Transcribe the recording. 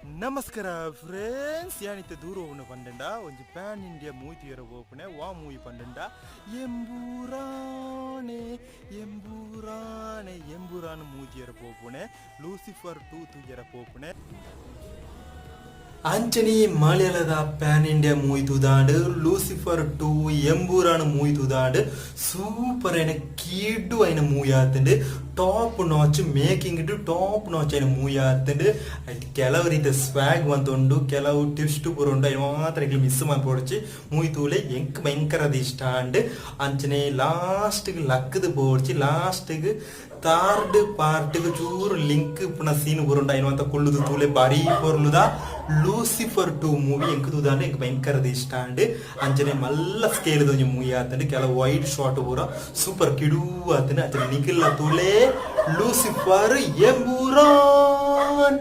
ನಮಸ್ಕಾರ ಫ್ರೆಂಡ್ಸ್, ಯಾನಿತ್ತೆ ದೂರ ಹೋಗುಣ ಪಂಡಂಡ ಒಂಜಿ ಪ್ಯಾನ್ ಇಂಡಿಯಾ ಮೂವಿ ತೂಯರ ಪೋಪುನೆ. ವಾ ಮೂವಿ ಪಂಡಂಡ ಎಂಬೂರಾಣೆ ಎಂಬೂರಾಣೆ ಎಂಬೂರಾನ್ ಮೂವಿ ತೂಯರ ಪೋಪುನೆ. ಲೂಸಿಫರ್ 2 ತೂಯರ ಪೋಪುನೆ. ಅಂಚನೆ ಮಲಯಾಳದ ಪ್ಯಾನ್ ಇಂಡಿಯಾ ಮೂವಿ ತೂದಾಂಡ್, ಲೂಸಿಫರ್ 2 ಎಂಬೂರಾನ್ ಮೂವಿ ತೂದಾಂಡ್. ಸೂಪರ್ ಐನ ಕೀಡು ಐನ ಮೂವಿ ಆತಂಡ್. Top notch making top notch ಐನ ಮೂವಿ ಆತಂಡ್. ಐಟ್ ಕೆಲವು ರೀತಿಯ ಸ್ವಾಗ್ ಉಂಡು, ಕೆಲವು ಟ್ವಿಸ್ಟ್ ಪೂರ ಉಂಡು. ಐನ ಮಾತ್ರ ಎಂಕ್ಲು ಮಿಸ್ ಮಲ್ಪೊಡ್ಚಿ, ಮೂವಿ ತೂಲೆ. ಎಂಕ್ ಭಯಂಕರದ ಇಷ್ಟ ಆಂಡ್. ಅಂಚನೆ ಲಾಸ್ಟ್ ಲಕ್ಕದ ಪೋಡ್ಚಿ, ಲಾಸ್ಟ್ ಥರ್ಡ್ ಪಾರ್ಟ್ ಚೂರು ಲಿಂಕ್ ಪುನ ಸೀನ್ ಪೂರ ಉಂಡು. ಐನ ಮಾತ ಕುಳ್ಳುದು ತೂಲೆ, ಬಾರಿ ಪೊರ್ಲುದ. ಲೂಸಿಫರ್ 2 ಮೂವಿ ಎಂಕ್ ತೂದಾಂಡ ಎಂಕ್ ಭಯಂಕರದ ಇಷ್ಟ ಆಂಡ್. ಅಂಚನೆ ಮಲ್ಲ ಸ್ಕೇಲ್ ಒಂಜಿ ಮೂವಿ ಆತಂಡ್. ಕೆಲವು ವೈಡ್ ಶಾಟ್ ಪೂರ ಸೂಪರ್ ಕಿಡು ಆತಂಡ್. ಅಂಚನೆ ನಿಖಿಲ್ ತೂಲೆ ಲೂಸಿಫರ್ ಎಂಬೂರಾನ್.